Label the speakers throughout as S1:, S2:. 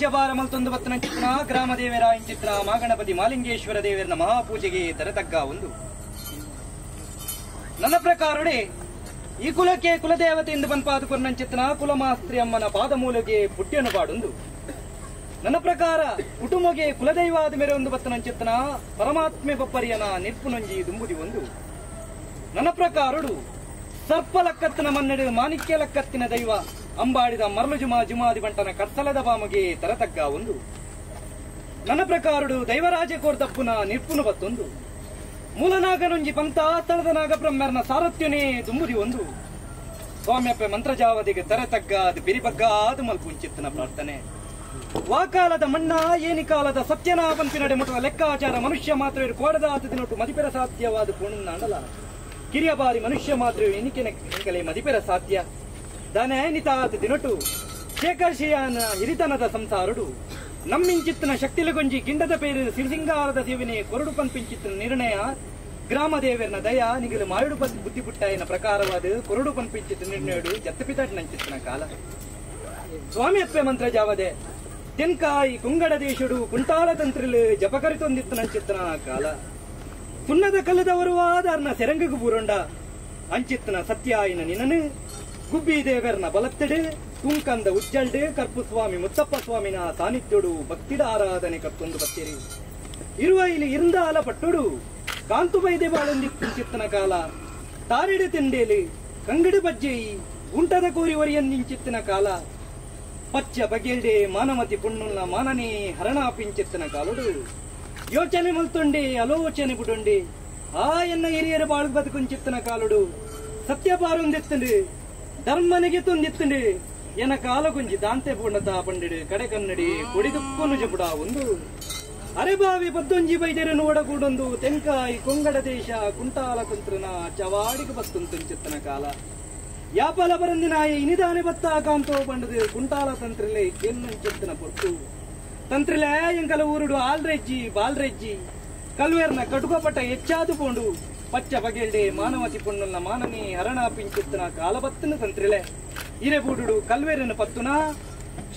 S1: ರಾಜ್ಯಭಾರ ಮಲ್ತೊಂದು ಬತ್ತನ ಚಿತ್ರ ಗ್ರಾಮ ದೇವರ ಇಂಚಿತ್ರ ಮಾಗಣಪತಿ ಮಾಲಿಂಗೇಶ್ವರ ದೇವರನ ಮಹಾಪೂಜೆಗೆ ತರತಗ್ಗ ಒಂದು ನನ್ನ ಪ್ರಕಾರಡೆ ಈ ಕುಲಕ್ಕೆ ಕುಲದೇವತೆ ಎಂದು ಪನ್ಪಾದು ಕೊರ್ನಂಚಿತ್ರ ಕುಲಮಾಸ್ತ್ರಿ ಅಮ್ಮನ ಪಾದಮೂಲಗೆ ಪುಟ್ಯನು ಪಾಡೊಂದು ನನ್ನ ಪ್ರಕಾರ ಕುಟುಂಬಗೆ ಕುಲದೈವಾದ ಮೇರೆ ಒಂದು ಬತ್ತನಂಚಿತ್ರ ಪರಮಾತ್ಮೆ ಬಪ್ಪರಿಯನ ನಿರ್ಪುನಂಜಿ ದುಂಬುದಿ ಒಂದು ನನ್ನ ಪ್ರಕಾರಡು ಸರ್ಪ ಲಕ್ಕತ್ತಿನ ಮನ್ನಡು ಮಾಣಿಕ್ಯ ಲಕ್ಕತ್ತಿನ ದೈವ ಅಂಬಾಡಿದ ಮರಳು ಜುಮಾ ಜುಮಾದಿ ಬಂಟನ ಕರ್ಸಲದ ಬಾಮಗೆ ತರತಗ್ಗ ಒಂದು ನನ್ನ ಪ್ರಕಾರಡು ದೈವರಾಜ ಕೋರ್ದಪ್ಪುನ ನಿರ್ಪುನು ಬತ್ತೊಂದು ಮೂಲನಾಗನೊಂಜಿ ಪಂತ ತಳದ ನಾಗಬ್ರಹ್ಮರ್ನ ಸಾರಥ್ಯನೇ ದುಂಬುದಿ ಒಂದು ಸ್ವಾಮ್ಯಪ್ಪೆ ಮಂತ್ರಜಾವದಿಗೆ ತರತಗ್ಗ ಅದು ಬಿರಿಬಗ್ಗ ಅದು ಮಲ್ಪುಂಚಿತ್ತನ ಪ್ರಾರ್ಥನೆ ವಾಕಾಲದ ಮಣ್ಣ ಏನಿಕಾಲದ ಸತ್ಯನಾ ಪಂಪಿನಡೆ ಮುಟ್ಟುವ ಲೆಕ್ಕಾಚಾರ ಮನುಷ್ಯ ಮಾತ್ರ ಕೋಡದ ದಿನೊಟ್ಟು ಮದಿಪೆರ ಸಾಧ್ಯವಾದ ಕೋಣಲ್ಲ ಕಿರಿಯ ಬಾರಿ ಮನುಷ್ಯ ಮಾತ್ರ ಎನಿಕೆನೆ ಮದಿಪೆರ ಸಾಧ್ಯ ದಾನೆ ನಿತಾತ ದಿನೊಟ್ಟು ಶೇಖರ್ಷಿಯಾನ ಹಿರಿತನದ ಸಂಸಾರುಡು ನಮ್ಮಿಂಚಿತ್ತನ ಶಕ್ತಿಲುಗೊಂಜಿ ಗಿಂಡದ ಪೇರು ಸಿರಿಸಿಂಗಾರದ ಸೇವನೆ ಕೊರಡು ಪಂಪಿಂಚಿತ್ತನ ನಿರ್ಣಯ ಗ್ರಾಮ ದೇವರನ ದಯ ನಿಗಲು ಮಾಯುಡು ಬುದ್ಧಿ ಪುಟ್ಟಾಯನ ಪ್ರಕಾರವಾದ ಕೊರಡು ಪಂಪಿಂಚಿತ್ತ ನಿರ್ಣಯಡು ಜತ್ತಪಿತಟ್ ಕಾಲ ಸ್ವಾಮಿ ಅಪ್ಪೆ ಮಂತ್ರ ಜಾವದೆ ತೆನ್ಕಾಯಿ ಕುಂಗಡ ದೇಶಡು ಕುಂಟಾಲ ತಂತ್ರಿಲು ಜಪಕರಿತೊಂದಿತ್ತನಂಚಿತ್ತನ ಕಾಲ ಸುಣ್ಣದ ಕಲ್ಲದವರು ಆದಾರ್ನ ಸೆರಂಗಗು ಬೂರೊಂಡ ಅಂಚಿತ್ತನ ಸತ್ಯಾಯಿನ ನಿನನು ಗುಬ್ಬಿ ದೇವರನ ಬಲತ್ತೆಡು ತುಂಕಂದ ಉಜ್ಜಲ್ಡು ಕರ್ಪು ಸ್ವಾಮಿ ಮುತ್ತಪ್ಪ ಸ್ವಾಮಿನ ಸಾನ್ನಿಧ್ಯೋಡು ಭಕ್ತಿಡ ಆರಾಧನೆ ಕತ್ತೊಂದು ಬತ್ತೀರಿ ಇರುವ ಇಲ್ಲಿ ಇರುಂದಾಲ ಪಟ್ಟುಡು ಕಾಂತು ಬೈದೆ ಬಾಳೊಂದಿತ್ತಿನ ಕಾಲ ತಾರಿಡು ತಿಂಡೇಲಿ ಕಂಗಡು ಬಜ್ಜೆಯಿ ಉಂಟದ ಕೋರಿ ಒರಿಯಂದಿಂಚಿತ್ತಿನ ಕಾಲ ಪಚ್ಚ ಬಗೆಲ್ಡೆ ಮಾನವತಿ ಪುಣ್ಣುಲ್ಲ ಮಾನನೇ ಹರಣಾಪಿಂಚಿತ್ತಿನ ಕಾಲುಡು ಯೋಚನೆ ಮಲ್ತೊಂಡೆ ಆಲೋಚನೆ ಬುಡೊಂಡೆ ಆ ಎನ್ನ ಹಿರಿಯರ ಬಾಳು ಬದುಕುಂಚಿತ್ತಿನ ಕಾಲುಡು ಸತ್ಯ ಬಾರೊಂದೆತ್ತಂಡು ಧರ್ಮನಿಗೆ ತೊಂದಿತ್ತಂಡು ಎನ ಕಾಲ ಗುಂಜಿ ದಾಂತೆ ಪೂರ್ಣತಾ ಪಂಡಿಡು ಕಡೆ ಕನ್ನಡಿ ಕೊಡಿದುಕ್ಕೊನು ಜಬುಡ ಒಂದು ಅರೆಬಾವಿ ಬದ್ದೊಂಜಿ ಬೈದೆರನು ಒಡಗೂಡೊಂದು ತೆಂಕಾಯಿ ಕೊಂಗಡ ದೇಶ ಕುಂಟಾಲ ತಂತ್ರನ ಚವಾಡಿಗೆ ಬತ್ತುಂತುಂಚಿತ್ತನ ಕಾಲ ಯಾಪಲ ಬರಂದಿನಾಯ ಇನಿದಾನೆ ಬತ್ತ ಕಾಂತೋ ಬಂಡದು ಕುಂಟಾಲ ತಂತ್ರಿಲೆ ಕೆನ್ನಂಚಿತ್ತನ ಪೊರ್ತು ತಂತ್ರಿಲೆ ಎಂಕಲ ಊರುಡು ಆಲ್ರೆಜ್ಜಿ ಬಾಲ್ರೆಜ್ಜಿ ಕಲ್ವೇರ್ನ ಕಟುಕಪಟ್ಟ ಹೆಚ್ಚಾದು ಪೋಂಡು ಪಚ್ಚ ಬಗೆಲ್ಡೆ ಮಾನವತಿ ಪೊಣ್ಣುಲ್ಲ ಮಾನನಿ ಹರಣ ಪಿಂಚಿತ್ತನ ಕಾಲಬತ್ತನ ತಂತ್ರಿಲೆ ಇರೆಬೂಡುಡು ಕಲ್ವೇರನ ಪತ್ತುನ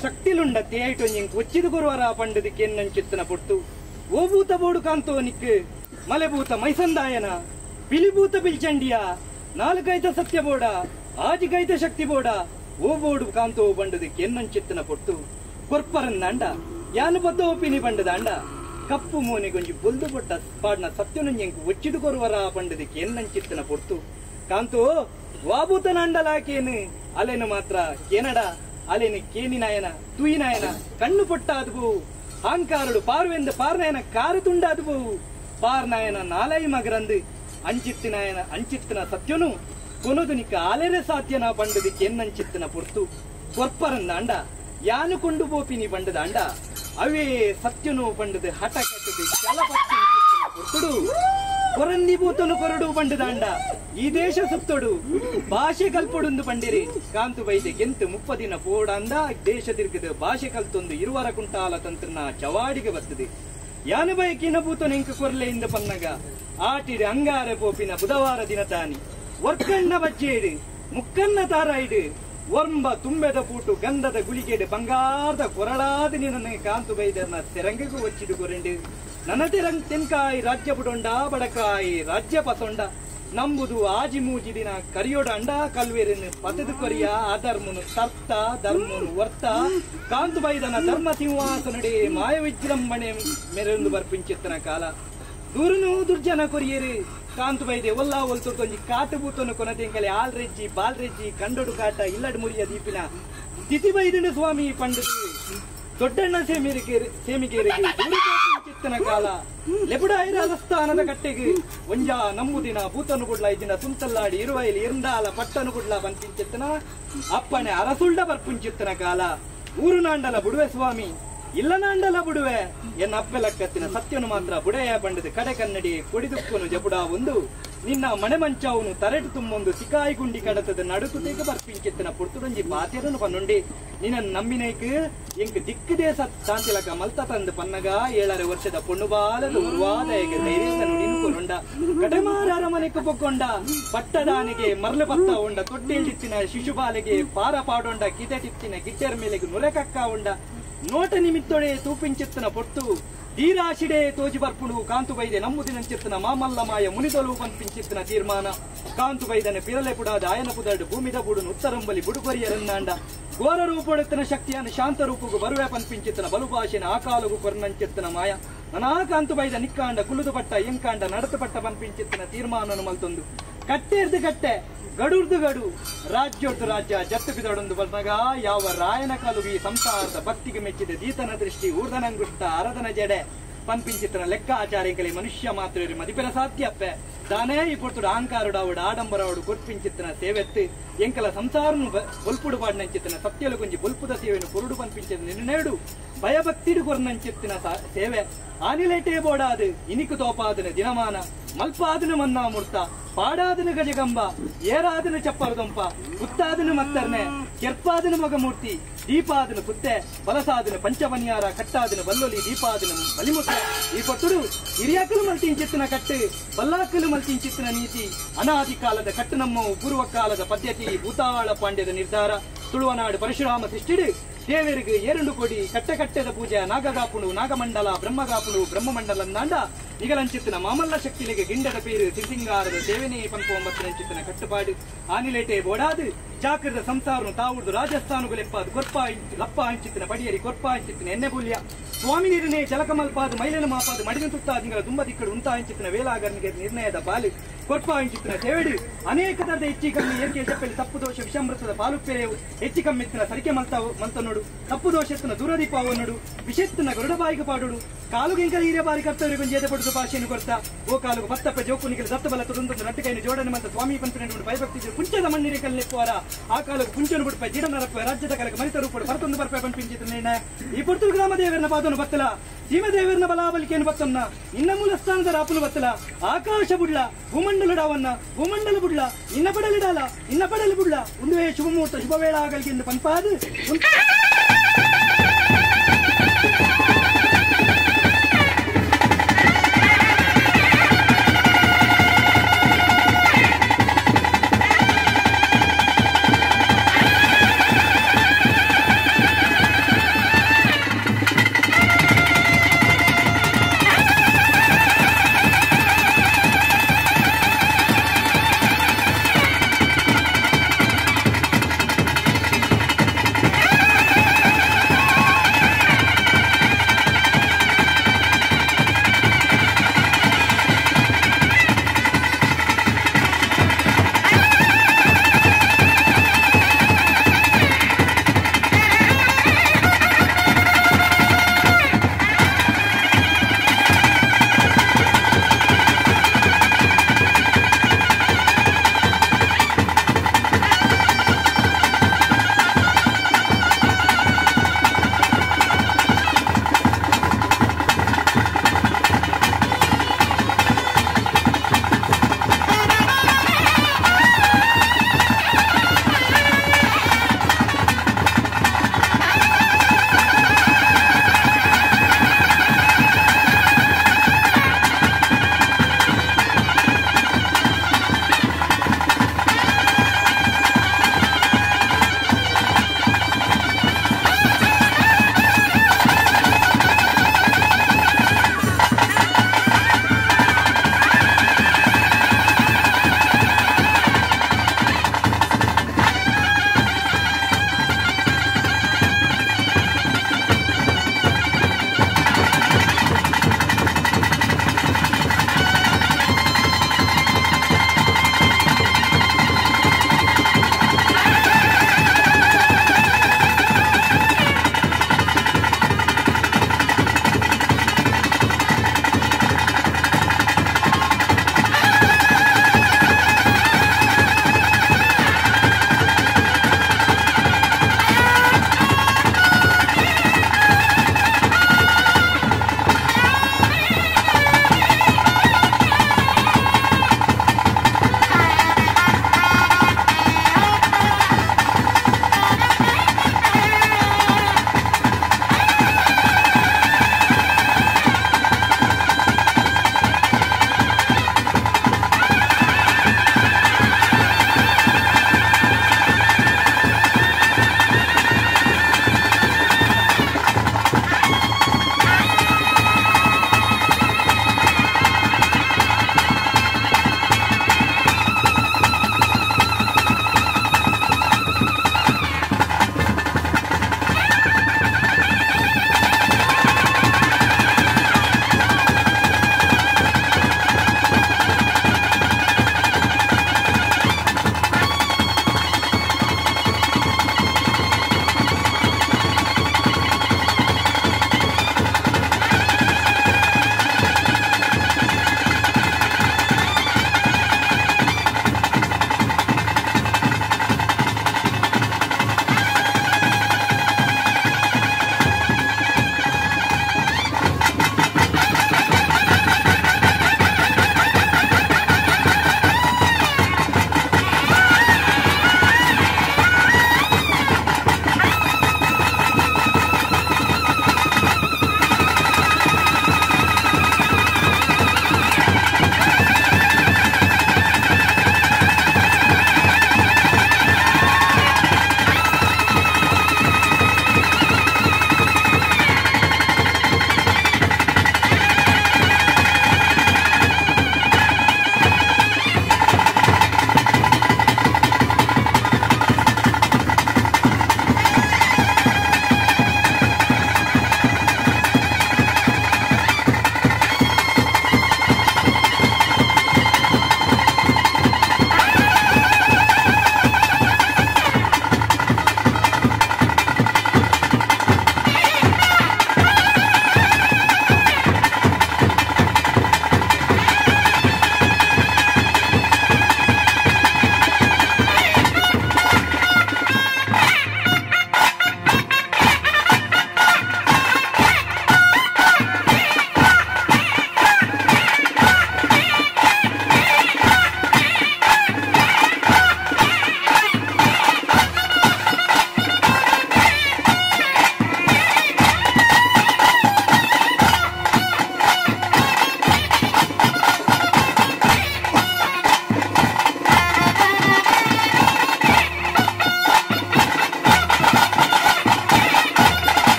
S1: ಶಕ್ತಿಲುಂಡ ತೇಟೊಂಜಿಂಕ್ ಒಚ್ಚಿದು ಗುರುವಾರ ಪಂಡದು ಕೆನ್ನಂಚಿತ್ತನ ಪೊರ್ತು ಓಬೂತ ಬೋಡು ಕಾಂತೋ ನಿಕ್ಕು ಮಲೆಭೂತ ಮೈಸಂದಾಯನ ಪಿಲಿಭೂತ ಬಿಲ್ಚಂಡಿಯ ನಾಲ್ಕೈತ ಸತ್ಯ ಬೋಡ ಆಜಿಗೈತ ಶಕ್ತಿ ಬೋಡ ಓ ಬೋಡು ಕಾಂತೋ ಬಂಡದು ಕೆನ್ನಂಚಿತ್ತನ ಪೊರ್ತು ಕೊರ್ಪರಂದಾಂಡ ಯಾನು ಬದ್ದ ಒಪ್ಪಿನಿ ಬಂಡದಾಂಡ ಕಪ್ಪು ಮೋನೆಗೊಂಜಿ ಬೊಲ್ದು ಪೊಟ್ಟ ಪಾಡ್ನ ಸತ್ಯನೊಂಜೆಂಕು ಒಚ್ಚಿದು ಕೊರುವರ ಪಂಡದು ಕೆನ್ನಂಚಿತ್ತನ ಪೊರ್ತು ಕಾಂತೋ ವಾಭೂತನಾಂಡಲಾಕೇನು ಅಲೆನು ಮಾತ್ರ ಕೇನಡ ಅಲೆನು ಕೇನಿನಾಯನ ತುಯಿನಾಯನ ಕಣ್ಣು ಪೊಟ್ಟಾದು ಪೋವು ಅಹಂಕಾರುಡು ಪಾರುವೆಂದು ಪಾರ್ನಾಯನ ಕಾರು ತುಂಡಾದು ಪೋವು ಪಾರ್ನಾಯನ ನಾಲೈ ಮಗರಂದು ಅಂಚಿತ್ತಿನಾಯನ ಅಂಚಿತ್ತಿನ ಸತ್ಯನು ಕೊನದು ನಿಕ್ಕ ಆಲೆರೆ ಸಾಧ್ಯನ ಪಂಡದು ಕೆನ್ನಂಚಿತ್ತಿನ ಪೊರ್ತು ಕೊರ್ಪರಂದಾಂಡ ಯಾನು ಕೊಂಡು ಪೋಪಿನಿ ಬಂಡದಾಂಡ ಅವೇ ಸತ್ಯನು ಬಂಡದು ಹಠ ಕಟ್ಟದು ಪೊರ್ತುಡು ಕೊರಂದಿ ಭೂತನು ಕೊರಡು ಬಂಡದಾಂಡ ಈ ದೇಶ ಸುತ್ತೊಡು ಭಾಷೆ ಕಲ್ಪೊಡುಂದು ಬಂಡಿರಿ ಕಾಂತು ಬೈದೆ ಗೆಂತು ಮುಪ್ಪದಿನ ಪೋಡಂದ ದೇಶ ತಿರುಗದು ಭಾಷೆ ಕಲ್ತೊಂದು ಇರುವರ ಕುಂಟಾಲ ತಂತ್ರನ ಚವಾಡಿಗೆ ಬರ್ತದೆ ಯಾನು ಬಯಕಿನ ಭೂತನು ಇಂಕ ಕೊರ್ಲೆಯಿಂದ ಪನ್ನಗ ಆಟಿಡು ಅಂಗಾರೆ ಪೋಪಿನ ಬುಧವಾರ ದಿನ ತಾನಿ ವರ್ಕಣ್ಣ ಬಚ್ಚೇಡು ಮುಕ್ಕನ್ನ ತಾರಾಯಿಡು ಒರ್ಂಬ ತುಂಬೆದ ಪೂಟು ಗಂಧದ ಗುಳಿಗೆಡು ಬಂಗಾರದ ಕೊರಳಾದ ನಿನ್ನ ಕಾಂತು ಬೈದರ್ನ ತೆರಂಗಗೂ ವಚ್ಚಿದು ಕೊರೆಂಡು ನನ್ನ ತೆರಂಗ್ ತೆನ್ಕಾಯಿ ರಾಜ್ಯ ಬುಡೊಂಡ ಬಡಕಾಯಿ ರಾಜ್ಯ ಪಸೊಂಡ ನಂಬುದು ಆಜಿ ಮೂಜಿ ದಿನ ಕರಿಯೋಡ ಅಂಡ ಕಲ್ವೇರನ್ನು ಪತದು ಕೊರಿಯ ಅಧರ್ಮನು ತರ್ತ ಧರ್ಮನು ವರ್ತ ಕಾಂತು ಬೈದನ ಧರ್ಮ ಸಿಂಹಾಸನಡೆ ಮಾಯ ವಿಜೃಂಭಣೆ ಮೆರೆಂದು ಬರ್ಪಿಂಚಿತ್ತನ ಕಾಲ ದೂರನು ದುರ್ಜನ ಕೊರಿಯರು ಕಾಂತು ಬೈದೆ ಒಲ್ಲ ಒಲ್ತು ಕೊಂಜಿ ಕಾಟು ಬೂತನು ಕೊನತೆಂಕಲೆ ಆಲ್ರೆಜ್ಜಿ ಬಾಲ್ರೆಜ್ಜಿ ಕಂಡೊಡು ಕಾಟ ಇಲ್ಲಡು ಮುರಿಯ ದೀಪಿನ ತಿಥಿ ಬೈದನು ಸ್ವಾಮಿ ಪಂಡದು ದೊಡ್ಡಣ್ಣ ಸೇಮಿಗೇರಿಗೆ ಚಿತ್ತನ ಕಾಲ ಲೆಬುಡಾಯಿರಾಜಸ್ಥಾನದ ಕಟ್ಟೆಗೆ ಒಂಜಾ ನಂಬುದಿನ ಭೂತನು ಗುಡ್ಲ ಇದಿನ ಸುಂತಲ್ಲಾಡಿ ಇರುವೈಲಿ ಇರಂದಾಲ ಪಟ್ಟನು ಗುಡ್ಲ ಬಂತಿಂಚಿತ್ತನ ಅಪ್ಪಣೆ ಅರಸುಳ್ಳ ಬರ್ಪುಂಚಿತ್ತನ ಕಾಲ ಊರು ನಾಂಡಲ ಬುಡುವೆ ಸ್ವಾಮಿ ಇಲ್ಲ ನಾಂಡಲ ಬುಡುವೆ ಎನ್ನ ಅಪ್ಪೆಲಕ್ಕತ್ತಿನ ಸತ್ಯನು ಮಾತ್ರ ಬುಡೆಯ ಬಂಡದ ಕಡೆ ಕನ್ನಡಿ ಕೊಡಿದುಕ್ಕನು ಜಬುಡ ಒಂದು ನಿನ್ನ ಮಣೆ ಮಂಚಾವನು ತರೆಟು ತುಂಬೊಂದು ಸಿಕಾಯಿ ಗುಂಡಿ ಕಡತದ ನಡುಕು ಬರ್ಪಿಂಚಿತ್ತನ ಪುರ್ತುಡಂಜಿ ಬಾತೆರನು ಪನ್ನುಂಡಿ ನಿನ್ನ ನಂಬಿನೈಕ್ ಎಂಕ್ ದಿಕ್ಕದೇ ಶಾಂತಿಲಕ ಮಲ್ತ ತಂದು ಪನ್ನಗ 7.5 ವರ್ಷದ ಪೊಣ್ಣು ಬಾಲದ ಉರ್ವಾದಯಗೆ ಧೈರ್ಯದ ನುಡಿನು ಕೊರೊಂಡ ಕಟಮಾರ ಮನೆக்கு ಪೊಕ್ಕೊಂಡ ಪಟ್ಟದಾನಿಗೆ ಮರ್ಲು ಪತ್ತ ಉಂಡ ತೊಟ್ಟಿಲ್ದಿತ್ತಿನ ಶಿಶುಬಾಲೆಗೆ ಪಾರ ಪಾಡೊಂಡ ಕಿಟೆಟಿತ್ತಿನ ಗಿಟ್ಟೆರ್ ಮೇಲೆಗೆ ನುರೆಕಕ್ಕ ಉಂಡ ನೋಟ ನಿಮಿತ್ತೊಡೆ ತೂಪಿಂಚಿತ್ತನ ಪೊಟ್ಟು ಧೀರಾಶಿಡೆ ತೋಜಿ ಬರ್ಪುಡು ಕಾಂತು ಬೈದೆ ನಮ್ಮುದಿನಂಚಿತ್ತನ ಮಾಮಲ್ಲಮಾಯ ಮುನಿದೊಲು ಪಂಪಿಂಚಿತ್ತನ ತೀರ್ಮಾನ ಕಾಂತು ಬೈದನೆ ಪಿರಲೆ ಪುಡಾದ ಆಯನ ಪುದರ್ಡು ಭೂಮಿದ ಬುಡುನು ಉತ್ತರಂಬಲಿ ಬುಡುಕೊರಿಯರನ್ನಾಂಡ ಘೋರ ರೂಪೊಡೆತ್ತನ ಶಕ್ತಿಯನ್ನು ಶಾಂತ ರೂಪುಗು ಬರುವೆ ಪಂಪಿಂಚಿತ್ತನ ಬಲುಭಾಷೆನ ಆಕಾಲುಗು ಕೊರ್ನಂಚಿತ್ತನ ಮಾಯ ನನಾ ಕಾಂತು ಬೈದ ನಿಕ್ಕಾಂಡ ಕುಲುದು ಪಟ್ಟ ಎಂಕಾಂಡ ನಡತು ಪಟ್ಟ ಪಂಪಿಂಚಿತ್ತನ ತೀರ್ಮಾನನು ಮಲ್ತೊಂದು ಕಟ್ಟೆರ್ದು ಕಟ್ಟೆ ಗಡುರ್ದು ಗಡು ರಾಜ್ಯೊರ್ದು ರಾಜ್ಯ ಜತ್ತು ಬಿದೊಡೊಂದು ಬಂದಾಗ ಯಾವ ರಾಯನ ಕಾಲುಗಿ ಸಂಸಾರದ ಭಕ್ತಿಗೆ ಮೆಚ್ಚಿದ ದೀತನ ದೃಷ್ಟಿ ಊರ್ಧನಂಗುಷ್ಟ ಅರದನ ಜಡೆ ಪಂಪಿಂಚಿತನ ಲೆಕ್ಕ ಆಚಾರ್ಯಂಕಲಿ ಮನುಷ್ಯ ಮಾತ್ರ ಮದಿಪೆರ ಸಾಧ್ಯಪ್ಪೆ ದಾನೇ ಈ ಪೊರ್ತುಡು ಅಹಂಕಾರುಡಾವುಡು ಆಡಂಬರವಡು ಕೊರ್ಪಿಂಚಿತ್ತನ ಸೇವೆತ್ತು ಎಂಕಲ ಸಂಸಾರನು ಬೊಲ್ಪುಡು ಪಾಡ್ನಂಚಿತ್ತನ ಸತ್ಯಲು ಕೊಂಜಿ ಬೊಲ್ಪುದ ಸೇವೆನು ಕೊರುಡು ಪಂಪಿಂಚಿತ ನಿರ್ಣಯಡು ಭಯಭಕ್ತಿಡು ಕೊರ್ನಂಚಿತ್ತಿನ ಸೇವೆ ಆನಿಲೇಟೇ ಬೋಡಾದು ಇನಿಕು ತೋಪಾದನ ದಿನಮಾನ ಮಲ್ಪಾದನ ಮನ್ನಾ ಮುರ್ತ ಪಾಡಾದನ ಗಜಗಂಬ ಏರಾದನ ಚಪ್ಪರದೊಂಪ ಕುತ್ತಾದನ ಮತ್ತರ್ನೆ ಕೆರ್ಪಾದನ ಮಗಮೂರ್ತಿ ದೀಪಾದನ ಕುತ್ತೆ ಬಲಸಾದನ ಪಂಚವನಿಯಾರ ಕಟ್ಟಾದನ ಬಲ್ಲೊಲಿ ದೀಪಾದನ ಬಲಿಮುತ್ತ ಈ ಪಟ್ಟುಡು ಹಿರಿಯಾಕಲು ಮಲ್ತಿಂಚಿತ್ತಿನ ಕಟ್ಟು ಬಲ್ಲಾಕಲು ಮಲ್ತಿಂಚಿತ್ತಿನ ನೀತಿ ಅನಾದಿ ಕಾಲದ ಕಟ್ಟು ನಮ್ಮ ಪೂರ್ವಕಾಲದ ಪದ್ಧತಿ ಭೂತಾಳ ಪಾಂಡ್ಯದ ನಿರ್ಧಾರ ತುಳುವನಾಡು ಪರಶುರಾಮ ಸೃಷ್ಟಿಡು ದೇವರಿಗೆ ಏರುಂಡು ಕೊಡಿ ಕಟ್ಟೆ ಕಟ್ಟೆದ ಪೂಜೆ ನಾಗಗಾಪುಣು ನಾಗಮಂಡಲ ಬ್ರಹ್ಮಗಾಪುಣು ಬ್ರಹ್ಮಮಂಡಲ ನಾಂಡ ನಿಗಲಂಚಿತ್ತಿನ ಮಾಮಲ್ಲ ಶಕ್ತಿಲಿಗೆ ಗಿಂಡದ ಪೇರು ಸಿಸಿಂಗಾರದ ಸೇವೆನೇ ಪಂಪ ಒಂಬತ್ತಿನಂಚಿತ್ತಿನ ಕಟ್ಟುಪಾಡು ಆನಿಲೇಟೆ ಬೋಡಾದು ಜಾಕರದ ಸಂಸಾರನು ತಾವುಡ್ದು ರಾಜಸ್ಥಾನಗುಲೆಪ್ಪಾದು ಕೊರ್ಪ ಲಪ್ಪ ಅಂಚಿತ್ತಿನ ಬಡಿಯರಿ ಕೊರ್ಪ ಅಂಚಿತ್ತಿನ ಎಣ್ಣೆ ಬುಲ್ಯ ಸ್ವಾಮಿ ನೀರನೇ ಜಲಕಮಲ್ಪಾದು ಮೈಲನ ಮಾಪಾದು ಮಡಿನ ತುತ್ತಾದಿಂಗಳ ತುಂಬ ದಿಕ್ಕಡು ಉಂತಾ ಅಂಚಿತ್ತಿನ ವೇಲಾಗರನಿಗೆ ನಿರ್ಣಯದ ಬಾಲು ಕೊರ್ಪ ಅಂಚಿತ್ತಿನ ಸೇವೆಡು ಅನೇಕ ತರದ ಹೆಚ್ಚಿ ಕಮ್ಮಿ ಏರ್ಕೆ ಚಪ್ಪಲಿ ತಪ್ಪು ದೋಷ ವಿಷಮೃತದ ಪಾಲುಪೆರೆವು ಹೆಚ್ಚಿ ಕಮ್ಮಿತ್ತಿನ ಸರಿಕೆ ಮಲ್ತನೋಡು ತಪ್ಪು ದೋಷತ್ತಿನ ದೂರದೀಪವನ್ನೋಡು ವಿಷೆತ್ತಿನ ಗರುಡಬಾಯಿಗೆ ಪಾಡುಡು ಕಾಲುಗಿಂಕಲ ಹಿರಿಯ ಬಾರಿ ಕರ್ತವ್ಯ ಜೇದ ಪಡುದು ಭಾಷೆಯನ್ನು ಕೊರ್ತ ಓ ಕಾಲುಗು ಪತ್ತಪ್ಪ ಜೋಕುನಿಗೆ ದತ್ತಬಲ ತುರುಂದು ನಟ್ಟುಕೈನ ಜೋಡನೆ ಮತ್ತು ಸ್ವಾಮಿ ಪಂಪಿನ ಭಯಭಕ್ತಿ ಪುಂಚದ ಮಣ್ಣಿನ ಕಲ್ಲೆಪ್ಪುವಾರ ಆ ಕಾಲಕ್ಕೆ ಪುಂಚನು ಬಿಡ್ಪ ಜೀಡನರಪ್ಪ ರಾಜ್ಯದ ಕಾಲಕ್ಕೆ ಮರಿತ ರೂಪಡು ಪರತೊಂದು ಬರ್ಪ ಪಂಪಿಂಚಿತ ನಿರ್ಣಯ ಈ ಪುರ್ತೂರು ಗ್ರಾಮ ದೇವರನ್ನ ಪಾದನು ಬತ್ತಲ ಸೀಮದೇವರನ್ನ ಬಲಾಬಲಿಕೆಯನ್ನು ಬತ್ತನ್ನ ನಿನ್ನ ಮೂಲ ಸ್ಥಾನದ ರಾಪುಲು ಬತ್ತಲ ಆಕಾಶ ಬುಡ್ಲ ಭೂಮಂಡಲಡಾವನ್ನ ಭೂಮಂಡಲ ಬುಡ್ಲ ನಿನ್ನ ಪಡಲಿಡಾಲ ನಿನ್ನ ಪಡಲಿ ಬುಡ್ಲ ಉಂದುವೇ ಶುಭ ಮುಹೂರ್ತ ಶುಭ ವೇಳ ಆಗಲಿಗೆ ಎಂದು ಪಂಪಾದು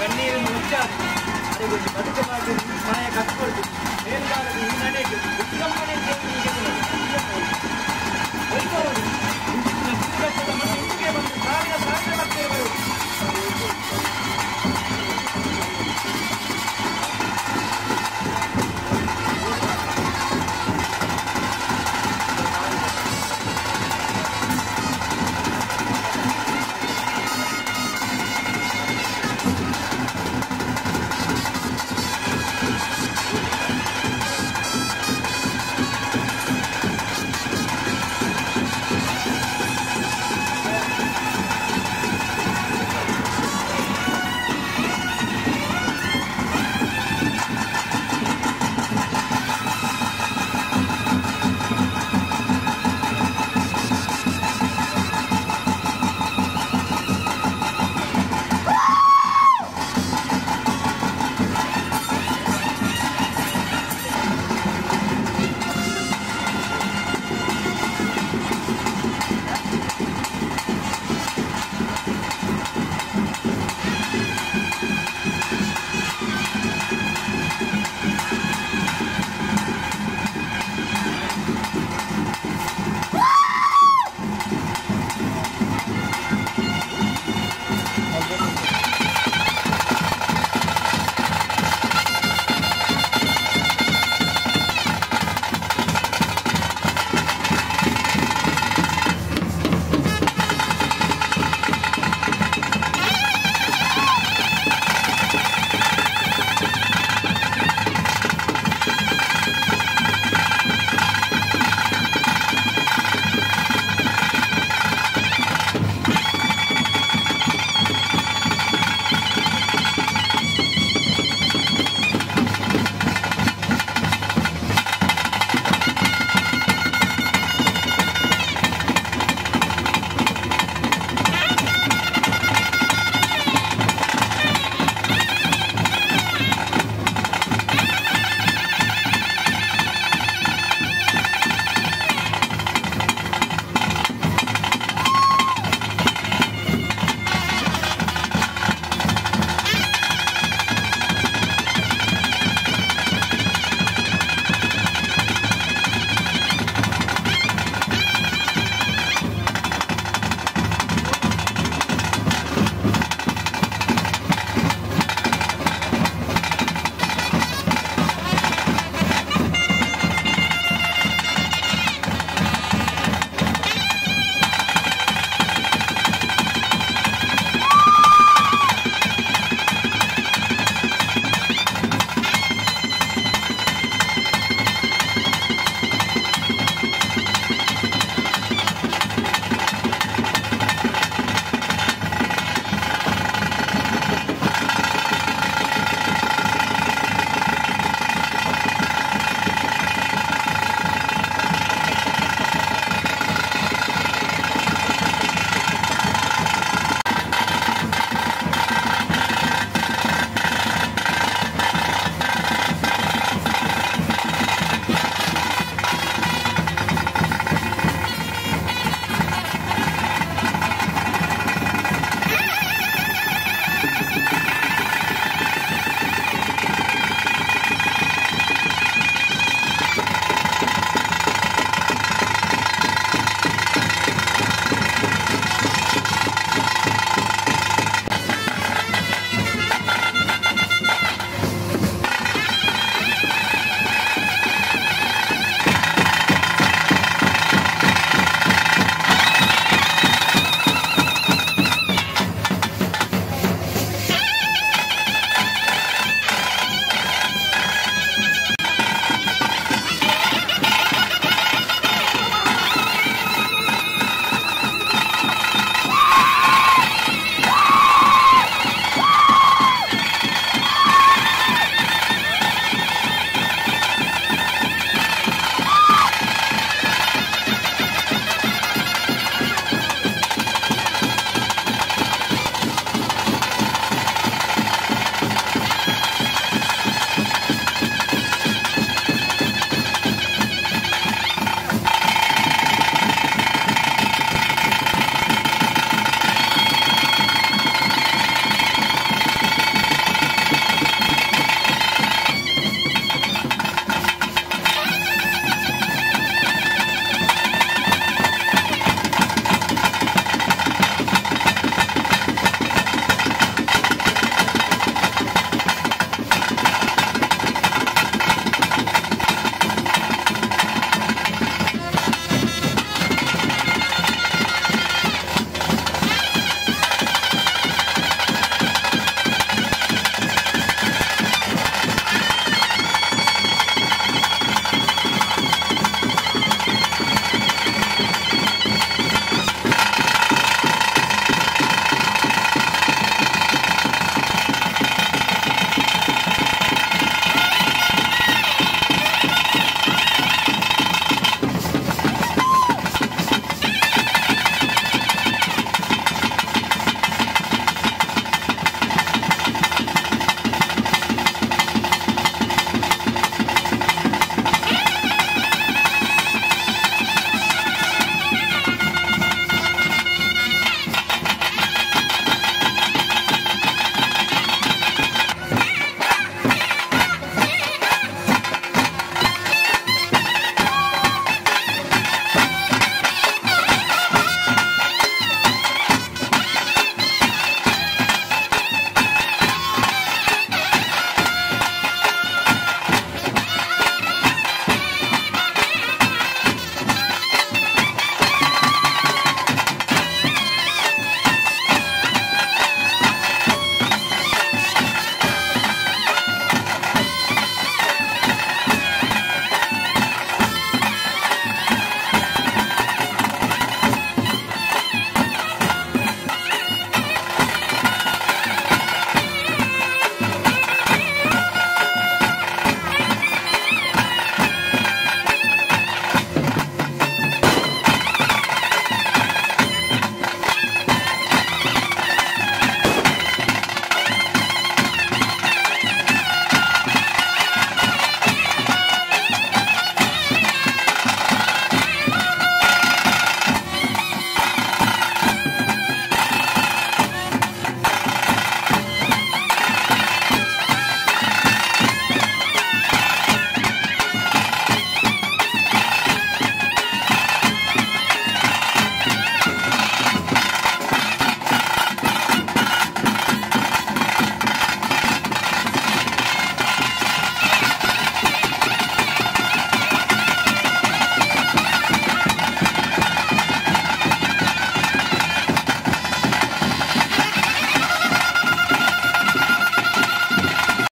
S1: ಕಣ್ಣೀರನ್ನು ಉಚ್ಚಾರಿಸಿ ಅರೆಗೊಂಜಿ ಬದುಕು ಮಾಯ ಕಟ್ಕೊಳ್ತೀನಿ.